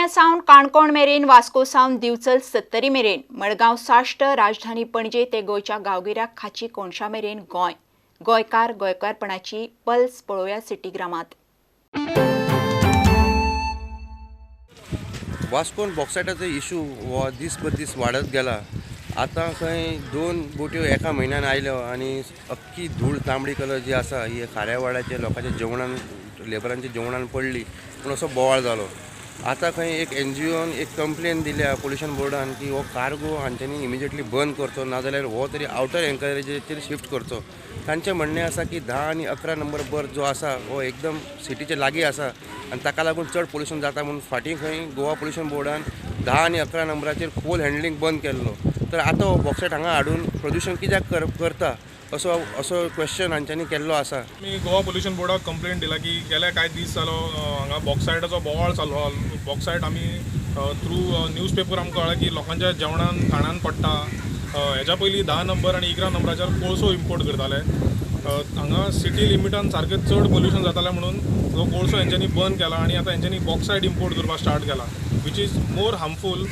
पेडण्या सावन काणकोण मेरेन, वास्को सावन दिवचल सत्तरी मेरेन, मडगांव साश्ट, राजधानी पणजे ते गोंयच्या गांवगिऱ्या खाची कोनशा मेरेन गोंय, गोंयकार गोंयकारपणाची पल्स पळोवया सिटीग्रामात. वास्कोन बॉक्सायटाचो इशू हो दीस बर दीस वाडत गेला. आतां खंय 2 बोट्यो एका म्हयन्यान आयल्यो आनी अख्खी धूळ तांबडी कलर जी आसा ही खाऱ्यावाड्याच्या लोकांच्या जेवणान, लेबरांच्या जेवणान पडली पूण असो बोवाळ जालो. आतां खंय एक एनजीओन एक कंप्लेन दिल्या पोल्युशन बोर्डान की हो कार्गो हांच्यांनी इमिजिएटली बंद करचो, नाजाल्यार हो तरी आवटर एन्क्वेरीचेर शिफ्ट करचो. तांचें म्हणणें आसा की 10 आनी 11 नंबर बर्थ जो आसा हो एकदम सिटीचे लागीं आसा आनी ताका लागून चड पोल्युशन जाता म्हणून फाटीं खंय गोवा पोल्युशन बोर्डान 10 आनी 11 नंबराचेर कोल हँडलिंग बंद केल्लो. तर आतां हो बॉक्सायट हांगा हाडून प्रदुशण कित्याक करता असो असो क्वेश्चन हांच्यांनी केल्लो आसा. आमी गोवा पोल्युशन बोर्डाक कंप्लेन दिला की गेल्या कांय दीस जालो हांगा बॉक्सायटाचो बोवाळ चालू आहा. बॉक्सायट आमी थ्रू न्यूज पेपर आमकां कळ्ळें की लोकांच्या जेवणान खाणान पडटा. हेच्या पयलीं 10 नंबर आनी 11 नंबराचेर कोळसो इम्पोर्ट करताले. हांगा सिटी लिमिटान सारकें चड पोल्युशन जातालें म्हणून तो कोळसो हेंच्यांनी बंद केला आनी आतां हेंच्यांनी बॉक्सायट इम्पोर्ट करपाक स्टार्ट केला, which is more harmful.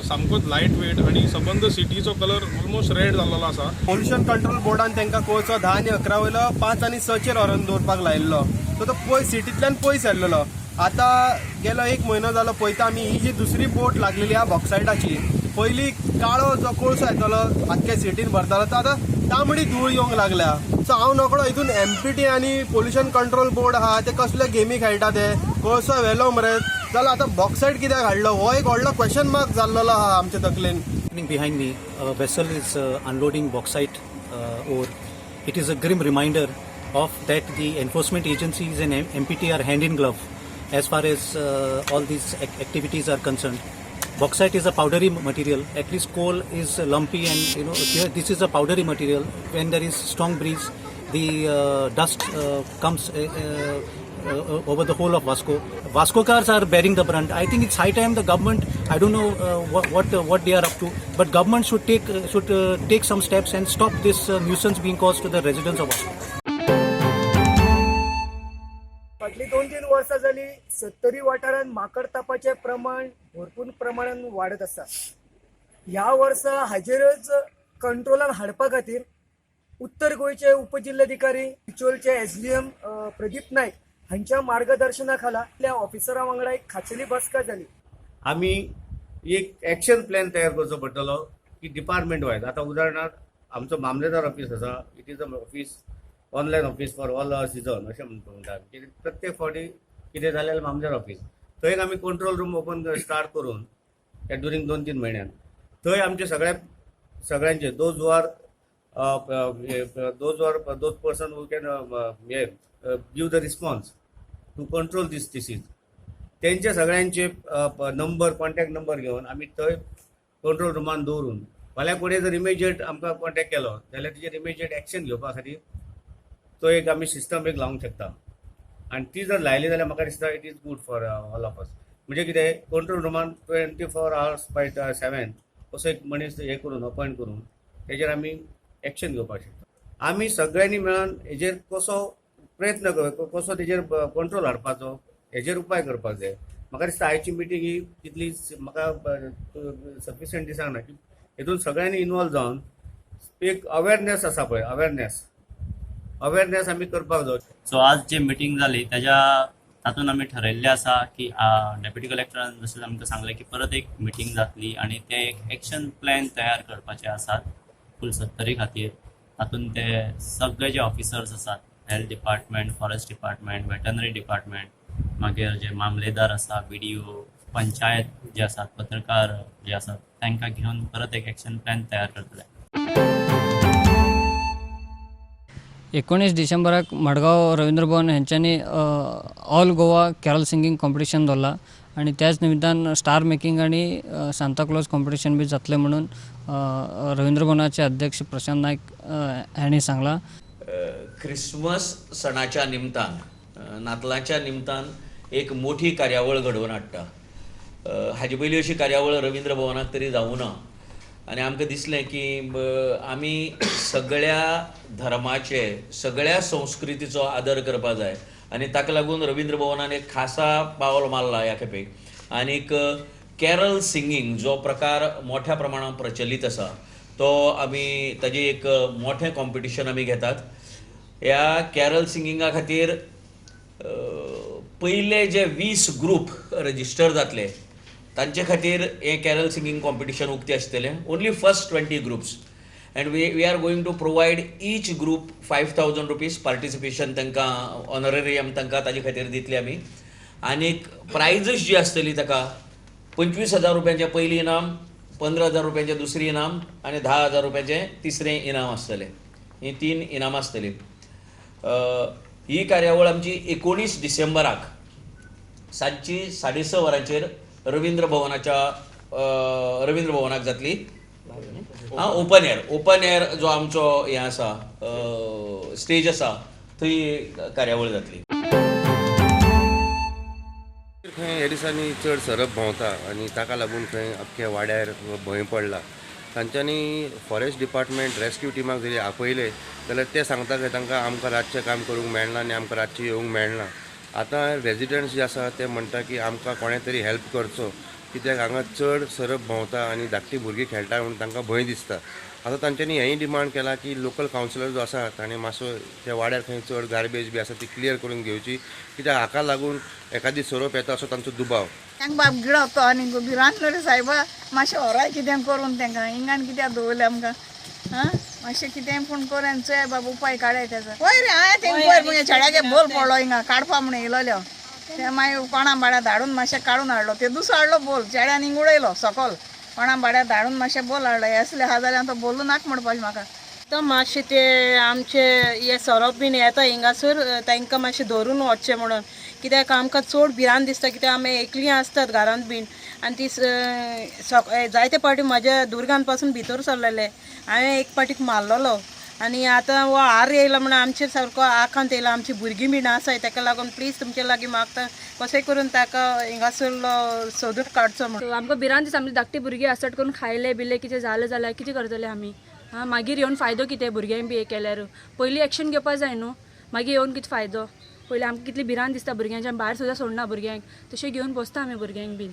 सामकोच लायट वेट आनी सबंद सिटीचो कलर ऑलमोस्ट रेड जाल्लो आसा. पोल्युशन कंट्रोल बोर्डान तांकां कोळसो 10 आनी 11 वयलो 5 आनी 6चेर व्हरून दवरपाक लायिल्लो. सो तो पयस सिटींतल्यान पयस आयिल्लो. आतां गेलो 1 म्हयनो जालो पळयता आमी ही जी दुसरी बोट लागलेली आहा बॉक्सायटाची, पयली काळो जो कोळसो येतालो आख्ख्या सिटीन भरतालो तो आतां तांबडी धूळ येवंक लागल्या. सो हांव नकळो हितून एमपीटी आनी पोल्युशन कंट्रोल बोर्ड आहा ते कसले गेमी खेळटा, ते कोळसो व्हेलो मरे जाल्यार आतां बॉक्सायट कित्याक हाडलो हो एक व्हडलो क्वेश्चन मार्क जाल्लो आहा आमच्या तकलेन. Behind me, a vessel is unloading bauxite ore. It is a grim reminder of that the enforcement agencies and MPT are hand in glove as far as all these activities are concerned. Bauxite is a powdery material. At least coal is lumpy, and you know here this is a powdery material. When there is strong breeze, the dust comes over the whole of Vasco. Vascocars are bearing the brunt. I think it's high time the government, I don't know what they are up to, but government should take some steps and stop this nuisance being caused to the residents of Vasco. फाटली 2-3 वर्सां जाली सत्तरी वाठारांत माकड तापाचें प्रमाण भरपूर प्रमाणान वाडत आसा. ह्या वर्सा हाजेरच कंट्रोलान हाडपा खातीर उत्तर गोंयचे उपजिल्हाधिकारी चिचोलचे SDM Pradeep Naik हांच्या मार्गदर्शना खाला आपल्या ऑफिसरा वांगडा एक खाशेली बसका जाली. आमी एक एक्शन प्लॅन तयार करचो पडटलो की डिपार्टमेंट वायज. आतां उदाहरणार्थ आमचो मामलेदार ऑफीस आसा, it is a office, online office for all season अशें म्हणटा की प्रत्येक फावटी कितें जालें जाल्यार मामलेदार ऑफीस थंय आमी कंट्रोल रूम ओपन स्टार्ट करून ह्या ड्युरींग 2-3 म्हयन्यान थंय आमचे सगळ्यांचे those are those person who can give the response to control this disease तेंचे सगळ्यांचे नंबर, कॉन्टॅक्ट नंबर घेवन आमी थंय कंट्रोल रुमान दवरून फाल्यां कोणें जर इमिजिएट आमकां कॉन्टॅक्ट केलो जाल्यार तेजेर इमिजिएट एक्शन घेवपा खातीर तो एक आमी सिस्टम एक लावंक शकता. आनी ती जर लायली जाल्यार म्हाका दिसता it is good for all of us. म्हणजे कितें कंट्रोल रुमान 24 hours by 7 असो एक मनीस हें करून अपॉयंट करून तेजेर आमी एक्शन घेवपाक शकता. आमी सगळ्यांनी मेळून हेजेर कसो प्रयत्न कसो तेजेर कंट्रोल हाडपाचो हेजेर उपाय करपाक जाय. म्हाका दिसता आयची मिटींग ही तितली म्हाका सफिशियंट दिसना की हेतून सगळ्यांनी इनवॉल्व जावन एक अवेरनेस आसा पळय, अवेरनेस आमी करपाक जाय. सो आज जे मिटींग जाली त्याच्या तातूंत आमी ठरयल्लें आसा की डेप्युटी कलेक्टरान जशें आमकां सांगलें की परत एक मिटींग जातली आनी ते एक एक्शन प्लॅन तयार करपाचे आसात फूल सत्तरी खातीर. तातूंत ते सगळे जे ऑफिसर्स आसात, health department, forest department, veterinary department, मागीर जे मामलेदार आसा, BDO, panchayat जे आसात, पत्रकार जे आसात, तांकां घेवन परत एक एक्शन प्लॅन तयार करतले. 19 डिसेंबराक मडगांव रवींद्र भवन हेंच्यांनी all Goa carol singing competition दवरला आनी त्याच निमित्तान स्टार मेकिंग आनी सांताक्लॉज कॉम्पिटिशन बी जातलें म्हणून रवींद्र भवनाचे अध्यक्ष प्रशांत नायक हांणी सांगलां. क्रिसमस सणाच्या निमतान, नातलांच्या निमतान एक मोठी कार्यावळ घडोवन हाडटा. हाजे पयलीं अशी कार्यावळ रवींद्र भवनाक तरी जावूं ना आनी आमकां दिसलें की आमी सगळ्या धर्माचे, सगळ्या संस्कृतीचो आदर करपा जाय आनी ताका लागून रवींद्र भवनान एक खासा पावल मारला ह्या खेपेक. आनीक कॅरल सिंगींग जो प्रकार मोठ्या प्रमाणात प्रचलित आसा तो आमी ताजें एक मोठें कॉम्पिटिशन आमी घेतात. ह्या कॅरल सिंगिंगा खातीर पयले जे 20 ग्रूप रजिस्टर जातले तांचे खातीर हें कॅरल सिंगींग कॉम्पिटिशन उक्तें आसतलें. Only first 20 groups and we are going to provide each group 5,000 rupees participation तांकां ऑनरेरियम तांकां ताजे खातीर दितले आमी. आनीक प्रायजस जी आसतली ताका 25,000 रुपयांचें पयलीं इनाम, 15,000 रुपयांचें दुसरें इनाम आनी 10,000 रुपयांचें तिसरें इनाम आसतलें. हीं 3 इनामां आसतलीं. ही कार्यावळ आमची 19 डिसेंबराक सांजची 6:30 वरांचेर रवींद्र भवनाक जातली. आं, ओपन एअर जो आमचो हें आसा स्टेज आसा थंय कार्यावळ जातली. खंय ह्या दिसांनी चड सरप भोंवता आनी ताका लागून खंय अख्ख्या वाड्यार भंय पडला. तांच्यांनी फॉरेस्ट डिपार्टमेंट रेस्क्यू टिमाक जरी आपयले जाल्यार ते सांगता की तांकां आमकां रातचें काम करूंक मेळना आनी आमकां रातचें येवंक मेळना. आतां रेजिडंट्स जे आसा ते म्हणटा की आमकां कोणें तरी हेल्प करचो, कित्याक हांगा चड सरप भोंवता आनी धाकटीं भुरगीं खेळटा म्हणून तांकां भंय दिसता. आतां तांच्यांनी हेंय डिमांड केला की लोकल कावन्सिलर जो आसा ताणें मातसो त्या वाड्यार खंय चड गार्बेज बी आसा ती क्लियर करून घेवची, कित्याक हाका लागून एखादी सोरोप येता असो तांचो दुबाव. तांकां बाब गिळप तो आनी भिरांत न्हू रे सायबा, मातशें व्हराय कितें करून तांकां हिंगान कित्याक दवरलें आमकां. आं, मातशें कितें पूण करून चोय बाब उपाय काडाय तेजो. पळय रे हांवें तेंका पयर मुगे चेड्यागे बोल पडलो हिंगा काडपा म्हूण येयलोल्यो, ते मागीर कोणा भाड्या धाडून मातशें काडून हाडलो. ते दुसरो हाडलो बोल चेड्यान हिंग उडयलो सकल, कोणा भाड्या धाडून मातशें बोल हाडलो. हे असले आहा जाल्यार तो बोलू नाका म्हणपाचें म्हाका. तो मातशें ते आमचे हे सोरोप बीन येता हिंगासर तांकां मातशें धरून वचचें म्हणून, कित्याक आमकां चड भिरांत दिसता, कित्याक आमी एकलीं आसतात घरांत बीन आनी ती जायते पावटी म्हज्या दुर्गान पासून भितर सरलेले, हांवें एक पाटीक मारलेलो आनी आतां हो हार येयला म्हणून आमचेर सारको आकांत येयला. आमची भुरगीं बीन आसाय, ताका लागून प्लीज तुमचे लागीं मागता कशें करून ताका हिंगासरलो सोदून काडचो म्हणून. आमकां भिरांत दिसता, आमची धाकटी भुरगीं आसत करून खायले बिले कितें जालें जाल्यार कितें करतले आमी. आं, मागीर येवन फायदो कितें भुरग्यांक बी हें केल्यार? पयलीं एक्शन घेवपा जाय न्हू, मागीर येवन कितें फायदो. पयलीं आमकां कितली भिरांत दिसता भुरग्यांच्या, आमी भायर सुद्दां सोडना भुरग्यांक, तशें घेवन बसता आमी भुरग्यांक बीन.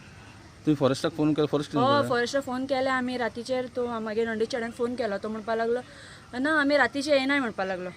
तुमी फॉरेस्टाक फोन केलो? फॉरेस्ट हय, फॉरेस्टाक फोन केले आमी रातीचेर. तो मागीर नंडे चेड्यान फोन केलो, तो म्हणपाक लागलो ना आमी रातीचे येनाय म्हणपाक लागलो.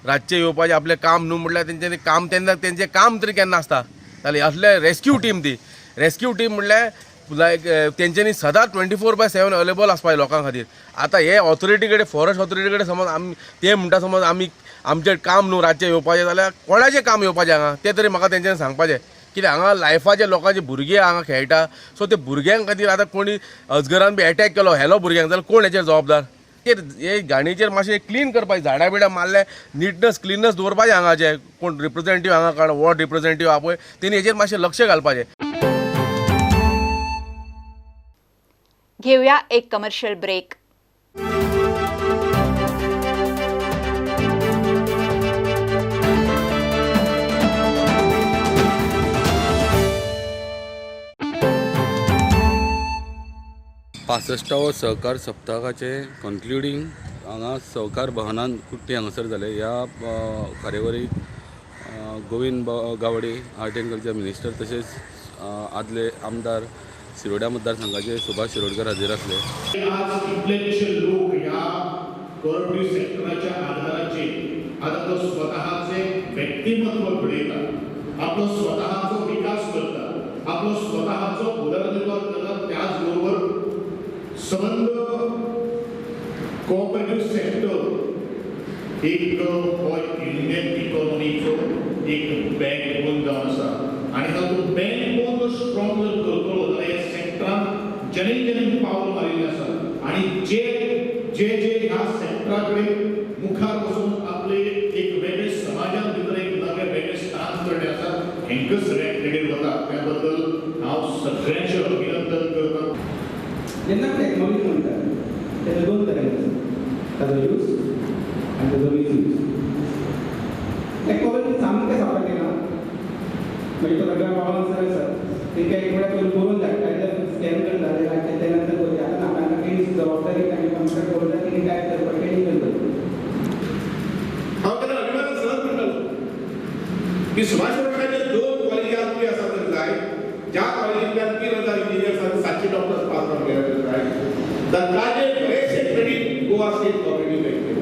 रातचे येवपाचें आपलें काम न्हू म्हटल्यार तेंच्यांनी काम तेन्ना तेंचें काम तरी केन्ना आसता. जाल्यार असले रेस्क्यू टीम, ती रेस्क्यू टीम म्हटल्यार लायक तेंच्यांनी सदांच 24/7 अवेलेबल आसपाक लोकां खातीर. आतां हे ऑथॉरिटी कडेन, फॉरेस्ट ऑथॉरिटी कडेन समज आमी ते म्हणटा समज आमी आमचें काम न्हू रातचें येवपाचें जाल्यार कोणाचें काम येवपाचें हांगा तें तरी म्हाका तेंच्यांनी सांगपाचें. कित्याक हांगा लायफाचे लोकांचे भुरगे हांगा खेळटा, सो ते भुरग्यां खातीर आतां कोणी अजगरान बी एटॅक केलो हेलो भुरग्यांक जाल्यार कोण हेचेर जबाबदार? हे घाणीचेर मातशें क्लीन करपाचें, झाडां बिडां मारले निटनस क्लिननेस दवरपाचें. हांगाचे कोण रिप्रेझेंटेटीव हांगा काड, वॉर्ड रिप्रेझेंटेटीव आपय, तेणी हेचेर मातशें लक्ष घालपाचें. घेऊया एक कमर्शियल ब्रेक. पासश्टावो सहकार सप्तकाचे कन्क्लुडींग हांगा सहकार भवनान कुट्टी हांगासर जालें. ह्या कार्यावळीक Govind Gawade art and culture minister तशेंच आदले आमदार शिरोड्या मतदारसंघाचे सुभाष शिरोडकर हाजीर आसले. आज इतलेशे लोक ह्या कोऑपरेटिव्ह सेक्टराच्या आधाराचेर आता तो स्वतःचे व्यक्तिमत्व घडयता, आपलो स्वतःचो विकास करता, आपलो स्वतःचो उदरनिर्वाह करता. त्याचबरोबर संबंध कोऑपरेटिव्ह सेक्टर एक हो इंडियन इकॉनॉमीचो एक बॅकबोन जावन आसा आनी तातूंत बॅकबोन जो स्ट्रॉंग जर करतलो जाल्यार ह्या सेक्टरान जेणे जेणे पावल मारिल्लें आसा आनी जे जे जे ह्या सेक्टरा कडेन मुखार वचून आपले एक वेगळे समाजान भितर एक नवें वेगळें स्थान करणे आसा हेंकां सगळ्यांक क्रेडीट वता. त्या बद्दल हांव सगळ्यांचें अभिनंदन करता. जेन्ना टॅक्नॉलॉजी म्हणटात तेजो दोन तरेन आसा, ताजो यूज आनी ताजो मिसयूज. टॅक्नॉलॉजी सामकें सापडलें ना म्हणजे तो सगळ्या पावलान सर आसा तेंकां एक वेळा पयलीं बरोवन धाडटा, स्कॅन करून धाडलें धाडचें ते नंतर करचें. आतां ना, तांकां तेणी जबाबदारी तांणी कम्प्युटर करून जाय, तेणी टायप करपाचें, तेणी करपाचें. हांव तेन्ना अभिमानान सहज म्हणटालो की सुभाष शिरोडकाराचे दोन कॉलेजी आज आसा तर जाय, ज्या कॉलेजींतल्यान 3 गोवा स्टेट कॉपरेटीव बँकेन,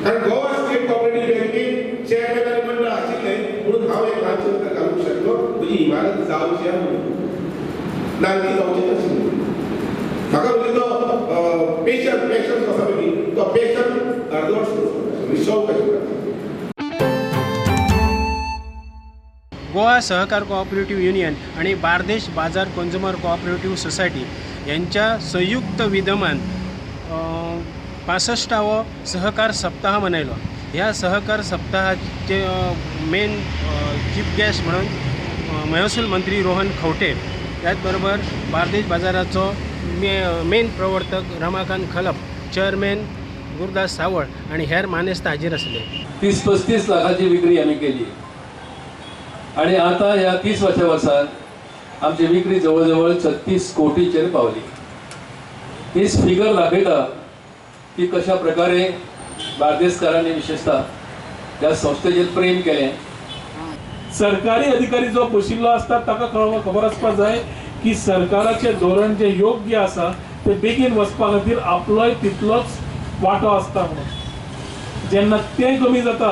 कारण गोवा स्टेट कॉपरेटीव बँकेन चेअरमॅन आनी मंडळ आशिल्लें म्हणून हांव एक ल्हानशें उतर घालूंक शकलो. म्हजी इमारत जावची आहा म्हणून, ना ती जावची नाशिल्ली. म्हाका म्हणजे तो पेशन पेशन कसो पळय तो पेशन अर्दवट शौक आशिल्लो. गोवा सहकार कोऑपरेटिव्ह युनियन आणि बार्देश बाजार कंझ्युमर कोऑपरेटिव्ह सोसायटी यांच्या संयुक्त विद्यमान 65वो सहकार सप्ताह मनयलो. ह्या सहकार सप्ताहाचे मेन चीफ गेस्ट म्हणून महसूल मंत्री रोहन खंवटे, त्याच बरोबर बार्देश बाजाराचो मेन प्रवर्तक रमाकांत खलप, चेअरमॅन गुरुदास सावळ आणि हेर मानेस्त हाजीर आसले. 30-35 लाखाची विक्री आमी केली आणि आता ह्या 30 वर्षा वर्सात आमची विक्री जवळ जवळ 36 कोटीचेर पावली. हीच फिगर दाखयता की कशा प्रकारे बार्देसकारांनी विशेषतः ह्या संस्थेचेर प्रेम केलें. सरकारी अधिकारी जो बशिल्लो आसता ताका खबर आसपाक जाय की सरकाराचें धोरण जें योग्य आसा तें बेगीन वचपा खातीर आपलोय तितलोच वांटो आसता म्हणून. जेन्ना तें कमी जाता,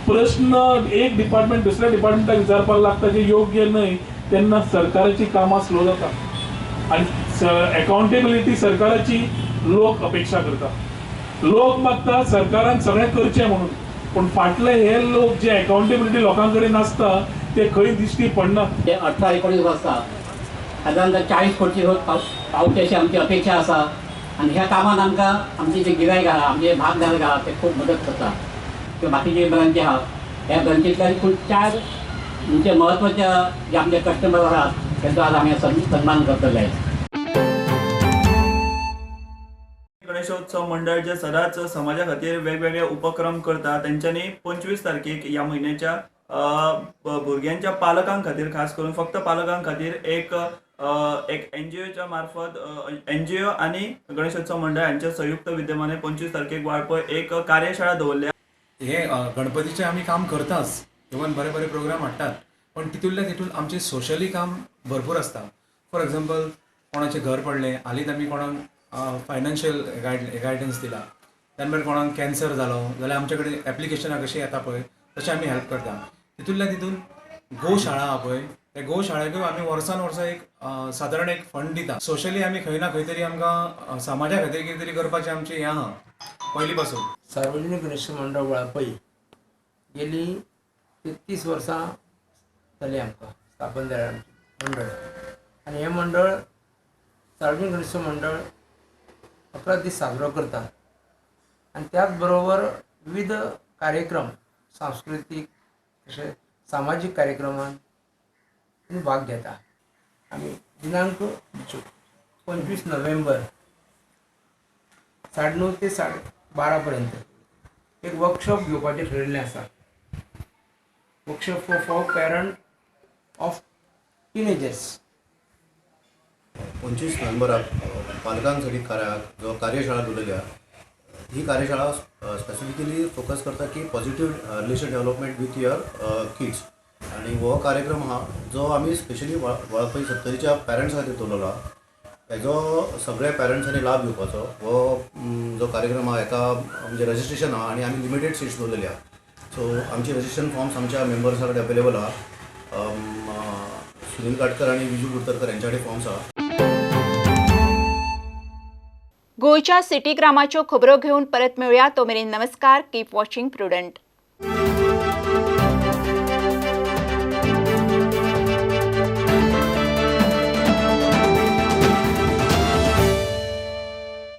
प्रश्न एक डिपार्टमेंट दुसऱ्या डिपार्टमेंटाक विचारपाक लागता जे योग्य न्हय, तेन्ना सरकाराची कामां स्लो जाता आनी अकाउंटेबिलिटी सरकाराची लोक अपेक्षा करता. लोक मागता सरकारान सगळें करचें म्हणून, पूण फाटले हे लोक जे अकाउंटेबिलिटी लोकां कडेन नासता ते खंय दिश्टी पडना. 18-19 वर्सां सादारण 40 कोटी पावचे अशी आमची अपेक्षा आसा आनी ह्या कामांत आमकां आमचे जे गिरायक आहा, आमचे भागधारक आहा ते खूब मदत करता. किंवा बाकीचे ब्रांची आहा ह्या ब्रांचींतल्यान खूब 4 म्हणजे म्हत्वाचे जे आमचे कस्टमर आहात तेंचो आज आमी सन्मान करतले. गणेशोत्सव मंडळ जे सदांच समाजा खातीर वेगवेगळे उपक्रम करता, तेंच्यांनी 25 तारखेक ह्या म्हयन्याच्या भुरग्यांच्या पालकां खातीर, खास करून फक्त पालकां खातीर एक एनजीओच्या मार्फत एनजीओ आनी गणेशोत्सव मंडळ हांच्या संयुक्त विद्यमाने 25 तारखेक वाळपय एक कार्यशाळा दवरल्या. हे गणपतीचे आमी काम करताच, इवन बरे बरे प्रोग्राम हाडटात, पण तितूंतल्या तितून आमचें सोशली काम भरपूर आसता. फॉर एग्जाम्पल, कोणाचें घर पडलें हालींच आमी कोणाक फायनान्शियल गायडन्स दिला, त्यान मागीर कोणाक कॅन्सर जालो जाल्यार आमचे कडेन एप्लिकेशनां कशीं येता पळय तशें आमी हेल्प करता. तितूंतल्या तितून गोशाळा आहा पळय, त्या गोशाळेकूय आमी वर्सान वर्सा एक सादारण एक फंड दिता. सोशली आमी खंय ना खंय तरी आमकां समाजा खातीर कितें तरी करपाचें आमचें हें आहा पयलीं पासून. सार्वजनीक गणेश मंडळ वाळपय गेली 33 वर्सां जाली आमकां स्थापन जालें आमचें मंडळ, आनी हें मंडळ सार्वजनीक गणेश मंडळ 11 दीस साजरो करता आनी त्याच बरोबर विविध कार्यक्रम सांस्कृतीक तशें सामाजीक कार्यक्रमांत भाग घेता. आमी दिनांक 25 नोव्हेंबर 9:30 ते 12:30 पर्यंत एक वर्कशॉप घेवपाचें ठरयल्लें आसा. Workshop for parent of teenagers. 25 नोव्हेंबराक पालकांसाठी जो कार्यशाळा दवरलेली आहा, ही कार्यशाळा स्पेसिफिकली फोकस करता की positive relation development with your kids. आनी हो कार्यक्रम आहा जो आमी स्पेशली वाळपय सत्तरीच्या पेरंट्सां खातीर दवरलेलो आहा. हेजो सगळ्या पेरंट्सांनी लाभ घेवपाचो. हो जो कार्यक्रम आहा हेका म्हणजे रजिस्ट्रेशन आहा आनी आमी लिमिटेड सिट्स दवरलेली आहा. सो आमची रजिस्ट्रेशन फॉर्म्स आमच्या मेंबर्सा कडेन अवेलेबल आहा. सुनील काटकर आनी विजू कुर्तरकर यांच्या कडेन फॉर्म्स आहा. गोंयच्या सिटी ग्रामाच्यो खबरो घेवन परत मेळुया. तो मेरेन नमस्कार. Keep watching Prudent.